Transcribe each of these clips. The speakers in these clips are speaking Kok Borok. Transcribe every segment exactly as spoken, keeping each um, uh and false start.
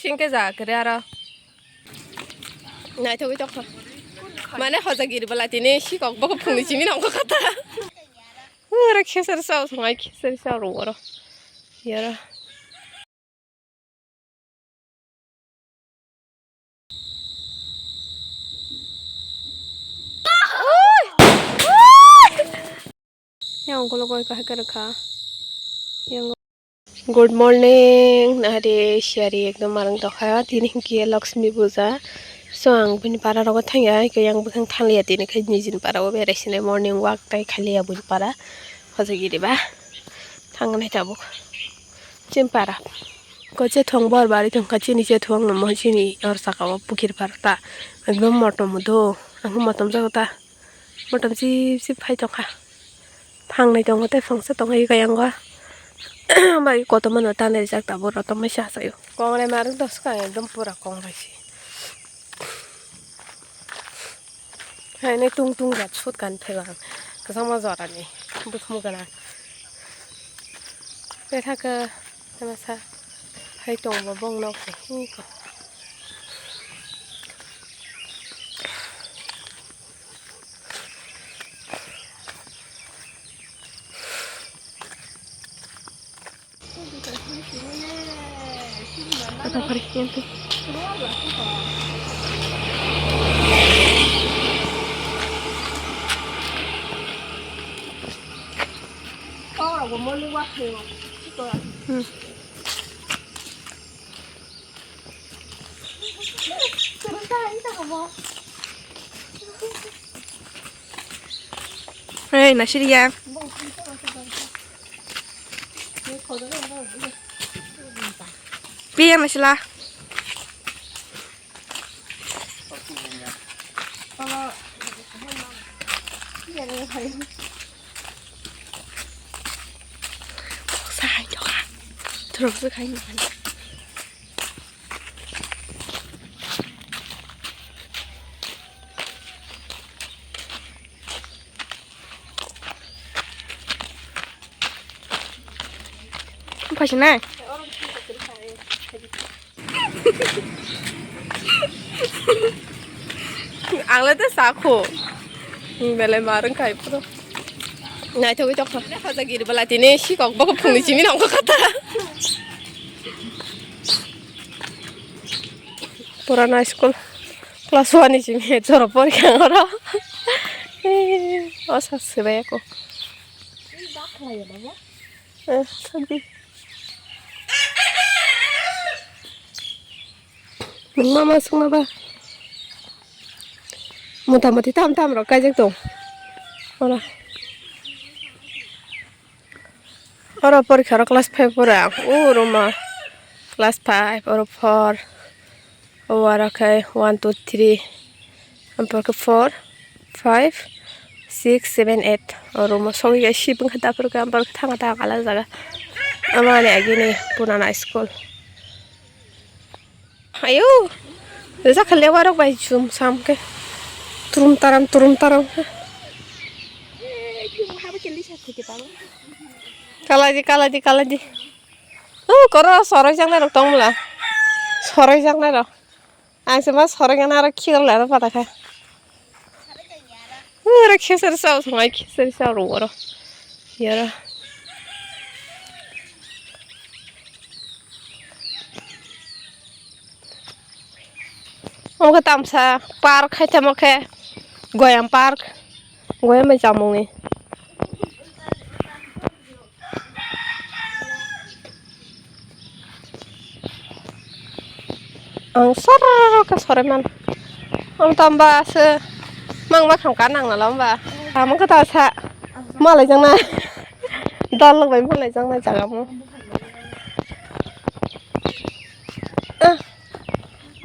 Singke ja kere aro. Naithogwi tongkha. Mane hoja giri bwla tini sikok bokop phungni simi nongkha kata. Ura khesar sao songai khesar sao ro oro. Yara. Yang ulo goi kahai ka rwkha. Yang Good morning, nahari siari ekdom marang tokha. Tini hinkhe Lakshmi puja. So ang bini para rogo thangya, hinkhe yang bwkhang thanglia tini khai nijini para o berai sinai morning walk tai khailia bini para. Hoja giri ba thangnai tabuk. Chini para. Ko chethong bor bari tongkha chini chethong mo chini or saka o pukhir para ta. Ekdom motom do. Ang motom jago ta. Motom chip chip phai tongkha. Phangnai tongo tei phangsa tongo eko yango. Bai kotorma no tanai rijak tabuk rw tongmani se achaio. Kongrai marwk doskha ekdom pura kongrai se. Haino tung tung jat sut kan phaiba ang. Kwchangma jorani bukhum gwnang. Bethakhe masa hai tongbo bong nok se hiko. Hmm. Hei, nasiriya. Piya nasila. Sa hai doka. Turok sa khai ni. Phasinai. Ang le ta sakho. Belai marwng khai phuru. Naithogwi tongkha. Hoja giri bwla tini sikok bokop phungni simi nongkha kata. Purana school class one ni simi choro porikha oro. O sa sibai ako. Eh, thank you. Nwng ma ma sungma ba? Mota moti tam tam rok kaijak tong. Ora. Oro porikha oro class five pora. O roma class five, oro four. O aro khe one, two, three. Ampar khe four, five, six, seven, eight. O room o sogwi ya sibung khe dapur khe ampar khe thanga thanga kala jaga. Ama ani agini punana school. Ayo. Resa khale warok bai chum sam khe. Turum taram, turum taram khe. Kalaidi, kalaidi, kalaidi. O koro soroi jaknai rok tong mla. Soroi jaknai rok. Ang se ma soroi gana aro khirok le aro pata kha. Aro khesar sao sangai khesar sao ro oro. Yara. Omo khe tamsa park hai tamo khe Goyam park. Goyam bai chamung ni. Ang sor khe sore man. Ang tamba se mang ma kham ka nang na lamba. Tamo khe ta sa malai jang na. Dol lok bai malai jang na jaga mo. Ah.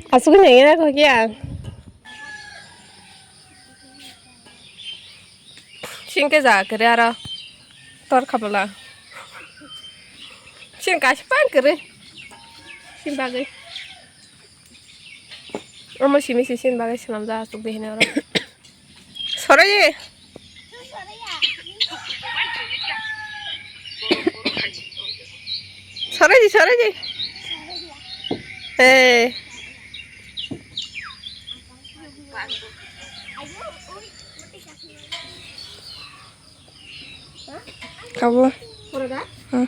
Asuk ni nang ya ko kya. Singke ja kere aro tor khabala. Sing kaisa pang kere. Sing bagwi. Omo simi si sing bagwi swnam ja asuk de hini oro. Sorai. Sorai di, sorai di. Hey. Kabo. Hmm.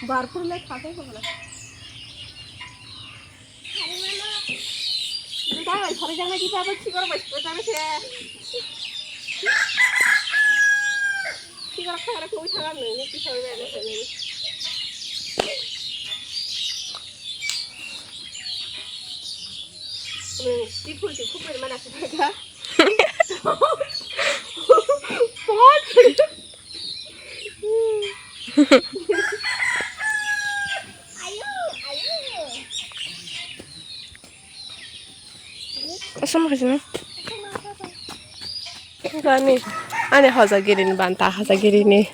Bar pun le kha khe kha. Bai bai, sari jang nai di, bai bai, chikor bai, chikor jang se. Chikor kha kha kha, kha kha, nung, nung, chikor bai, nung, nung. Nung, di phul di, khuk bai mana, khuk bai kha. Phul. Asam khajina. Ani, ani hoja girini banta, hoja girini.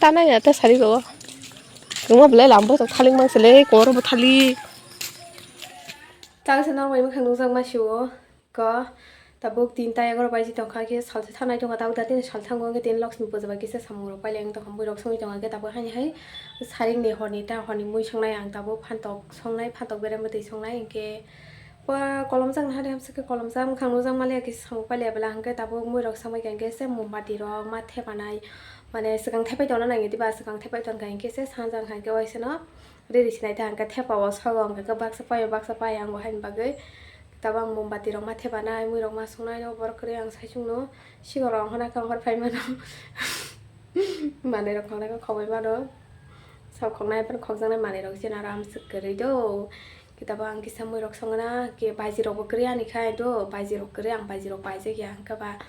Tana ya, ta sari go. Kungma belai lambo to thaling mang sele, kor bo thali. Tang se nang mai khang nung jang ma siwo. Ko, tabuk tinta egaroh baji tongkha khe salsa thanai tongkha, tabuk da tini sal thango hwnkhe tini Lakshmi puja bai kisa samung rok pailai wng tongkha, bwrwi rok songwi tongkha khe tabuk haini hai saringni horni ta horni mui songnai ang tabuk phantok songnai, phantok berem bwtwi songnai hwnkhe ba kolomjak naharwi hamsukhe kolomjak mwkhang nukjak maliya kisa samung pailai bwla hwnkhe tabuk mui rok songwi kha hwnkhe se mombati rok ma thepanai mane swkang thepai tongna nangya diba swkang thepai tongkha hwnkhe se sanja wngkha hwnkhe waisano. Riri sinai ta hwnkhe thepa o sogo hwnkhe baksa paio baksa paio ang bo haini bagwi. Tabuk ang mombati rok ma thepanai, mui rok ma songnai no borok kwrwi ang sai chwngno sikoro ang hwnakhe ang hor phai mano. Manwi rok khongnai khe khogwi mano. Sok khoknai abo khokjaknai manwi rok chini aro amswk kwrwi do. Khe tabuk ang kisa mui rok songna khe baji rok bo kwrwi ani khai do, baji rok kwrwi ang baji rok paijak ya hwnkhe ba.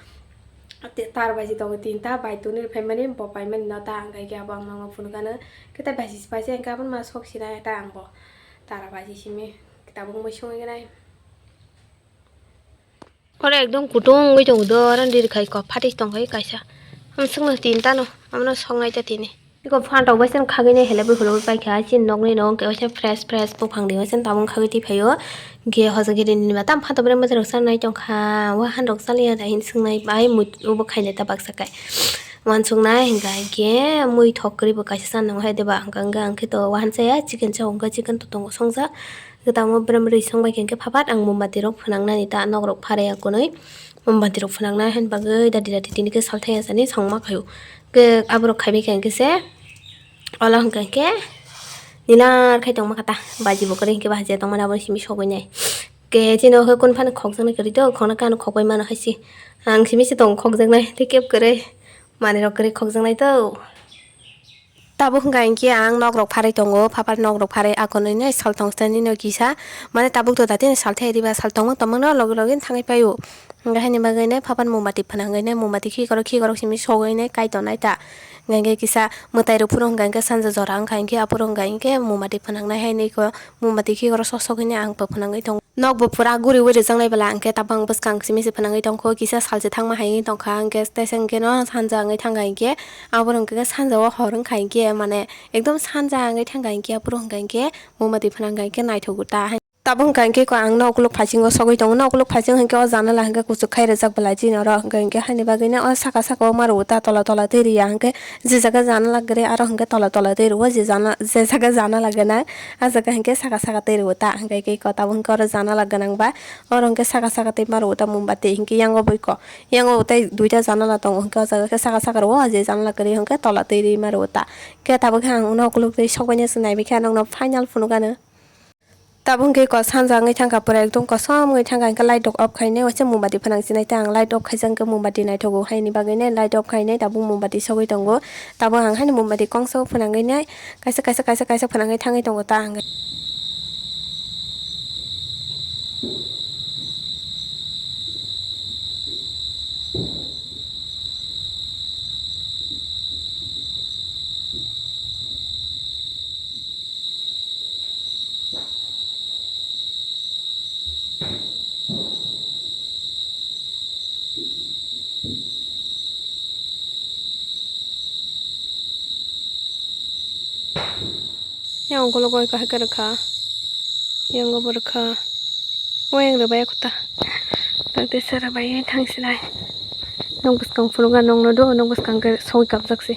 Te tar baji tongo tinta, bai tuni rw phaimani, bo paimani no ta ang khe abo ang nokno phunukgano. Khe ta baji se paisa hwnkhe aboni ma sok sinai ta ang bo tara baji simi tabuk mui songwi nai. Oro ekdom kutung wngwi tongo do, oro riri khai kok phatis tongkha kaisa. Amswkno tinta no, abono soknai ta tini. Eko phantok bai seno khagwi nai hwlai bai hwlai bai paikha chini nokni no hwnkhe waisa fresh fresh buphang ni waisa tabuk khagwi twi phaio. Hwnkhe hojakhirni ba tamo phantok berem bwtwi rok chanai tongkha, wahan rok chaliya da hin swngnai bai mui obo khainai ta baksa kai. Wansuknai hwnkha hwnkhe mui thok kwrwi bo kaisa chanai hai de ba hwnkha hwnkhe ang khe to wahan chaya chicken cha hwnkha chicken to tongo songjak. Tamo berem bwrwi songbai khe hwnkhe phapat ang mombati rok phwnangnani ta nok rok pharaya kunui. Mombati rok phwnangnai haini bagwi dati dati tini khe salthai achani songma khaio. Khe aborok khaibai khe hwnkhe se olo hwnkhe hwnkhe nini ar khai tongma kha ta baji bo kwrwi hwnkhe bahai tongmani abo simi sogwi nai. Khe chini o khe kun phano khokjaknai kwrwi do khokna khe ano khokbai mano hai se ang simi se tongo khokjaknai tei kebo kwrwi manwi rok kwrwi khokjaknai do. Tabuk hwnkha hinkhe ang nok rok pharwi tongo, phapar nok rok pharwi akonwi nai sal tong sani no kisa, mane tabuk to dati sal thai riba sal tongma tongma no logi logi thangwi paio. Hwnkha haini bagwi nai phapar mombati phwnangwi nai mombati khikorok khikorok simi sogwi nai kai tonai ta. Hwnkha hinkhe kisa mwtai rok phuru hwnkha hinkhe sanja jora wngkha hinkhe aphuru hwnkha hinkhe mombati phwnangnai hai nai ko mombati khikorok sok sogwi nai ang bo phwnangwi tongo. Nokbo pura guriwi rijak nai bwla, hwnkhe tabang bwskang simi se phwnangwi tongkho, kisa salchi thangma hai wngwi tongkha, hwnkhe teisa hwnkhe no sanja wngwi thangkha, hwnkhe aboni hwnkhe sanja o hor wngkha, hwnkhe mane ekdom sanja wngwi thangkha, hwnkhe aphuru hwnkha, hwnkhe mombati phwnangkha, hwnkhe naithogo ta. Tabuk hwnkha, hwnkhe ko ang nok ukuluk phaisingo sogwi tongo, nok ukuluk phaising hwnkhe o janala hwnkhe kuchuk khai rijak bwla chini oro, hwnkha, hwnkhe haini bagwi no o saka saka o ma rwo ta, tola tola twi riya, hwnkhe je jaga janala kwrwi aro hwnkhe tola tola twi rwo, je jana-, je jaga janala gwnang. Ah jaga hinkhe saka saka twi rwo ta, hinkhe khe ko tabuk hinkhe oro janala gwnang ba, oro hinkhe saka saka twi ma rwo ta mombati, hinkhe yango bwiko, yango tei duita janala tongo, hinkhe o jaga khe saka saka rwo, je janala kwrwi hinkhe tola twi rwi ma rwo ta. Khe tabuk khe ang uno ukuluk twi sokbaini se naibi khe nokno final phunukgano. Tabuk hinkhe ko sanja wngwi thangkha, pura ekdom kosom wngwi thangkha, hinkhe light rok off khainai, waisa mombati phwnang sinai tei ang light off khaijak hinkhe mombati naithogo, haini bagwi nai light off khainai, tabuk mombati sogwi tongo. Tabuk ang haino mombati kongsa o phwnangwi nai kaisa, kaisa, kaisa, kaisa phwnangwi thangwi tongo ta ang. Yang ukuluk bai kahai kwrwkha. Yang go borokha. O yang rwbai kota. Tang tesa rwbai thang sinai. Nong bwskang phunukha nongno do, nong bwskang khe soi kapjak se.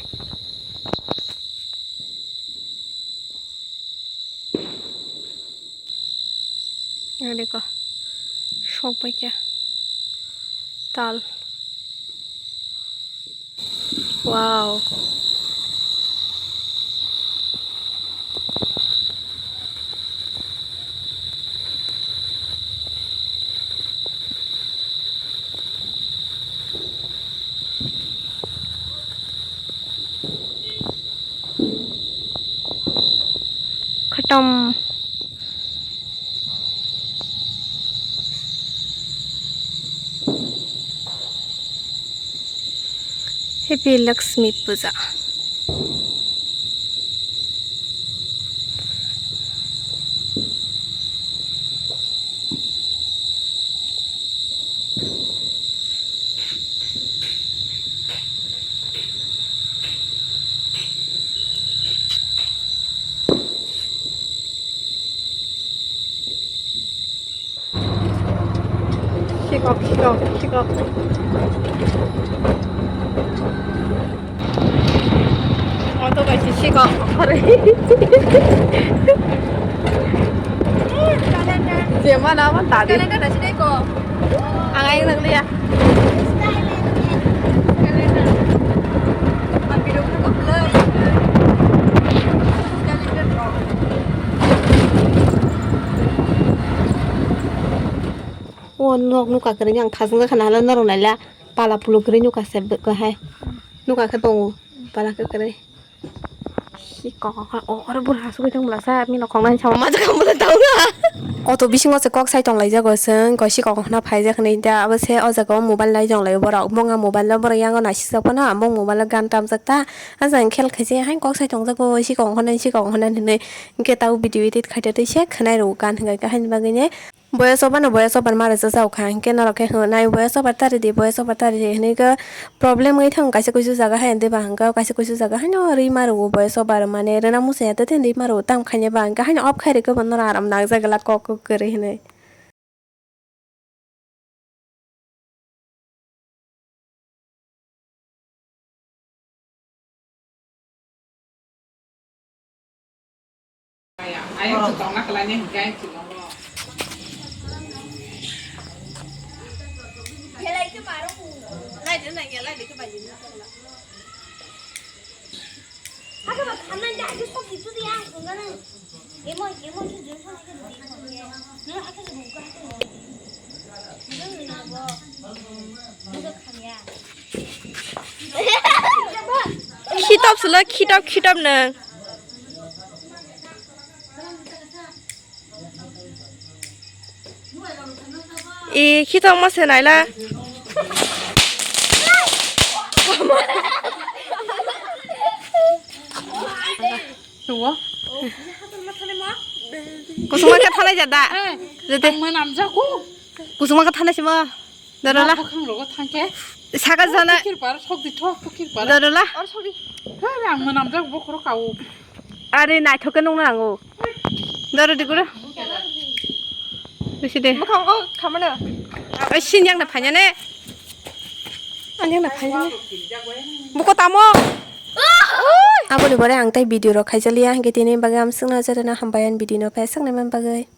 Yang deko. Sok bai kya. Tal. Wow. Khatam. Happy Lakshmi Puja. Sikok, sikok, sikok. Auto kaisa sikok. Jemana man tadi. Calendar na sini ko. Ang ayang nang liya. O nok nuka kwrwi ang thajak kha nahale norok naila pala puluk kwrwi nuka se bwkha hai nuka khe tongo pala kwrwi. Sikok kha o oro bura asugwi tong bwlasa mino khongnani sama majak kha bwla tongna. Auto bisingo se kok sai tong laijak o chwng koi sikok hwnna phaijak hinwi da abo se o jaga o mobile nai tong lai borok bongha mobile o borok yango naisijak phano bong mobile o gan tamjak ta. Ajang khel khaise hain kok sai tongjago, sikong hwnwi, sikong hwnwi hinwi. Hinkhe tabo video edit khaitotwi se khwnai rwo gan hinkhe haini bagwini. Voice over no voice over ma rwjak jao kha, hinkhe norok khe hwnwi voice over ta rwdi, voice over ta rwdi hinwi khe problem wngwi thang kaisa kuisu jaga hai diba, hinkhe kaisa kuisu jaga haino rwima rwo voice over mane rwna muchungya tei rwima rwo tam khaina ba hinkhe haino off khai rwkhe bo norok aram nangjak glak kok kwrwi hinwi. Khitop silo, khitop, khitop nang. E, khitokma se naila. Nugo. Kusuma khe thalai jada. Eh, jete. Ang manamjago. Kusuma khe thalai sima. Dorola. Bokang rogo thangke. Saka jana. Pukir par, sok di thok, pukir par. Dorola. Or sok di. Hei, ang manamjak bokhoro kau. Are naithok khe nungna nango. Doro di guru. Bisi de. Bokang o khamano. Oi, sin yang na phanya ne. Ang yang na phanya ne. Buko tamo. Aboni pore ang tai video rok khaijaliya, hingke tini bagwi amswkno jarana hambai ani video no phaisaknai man bagwi.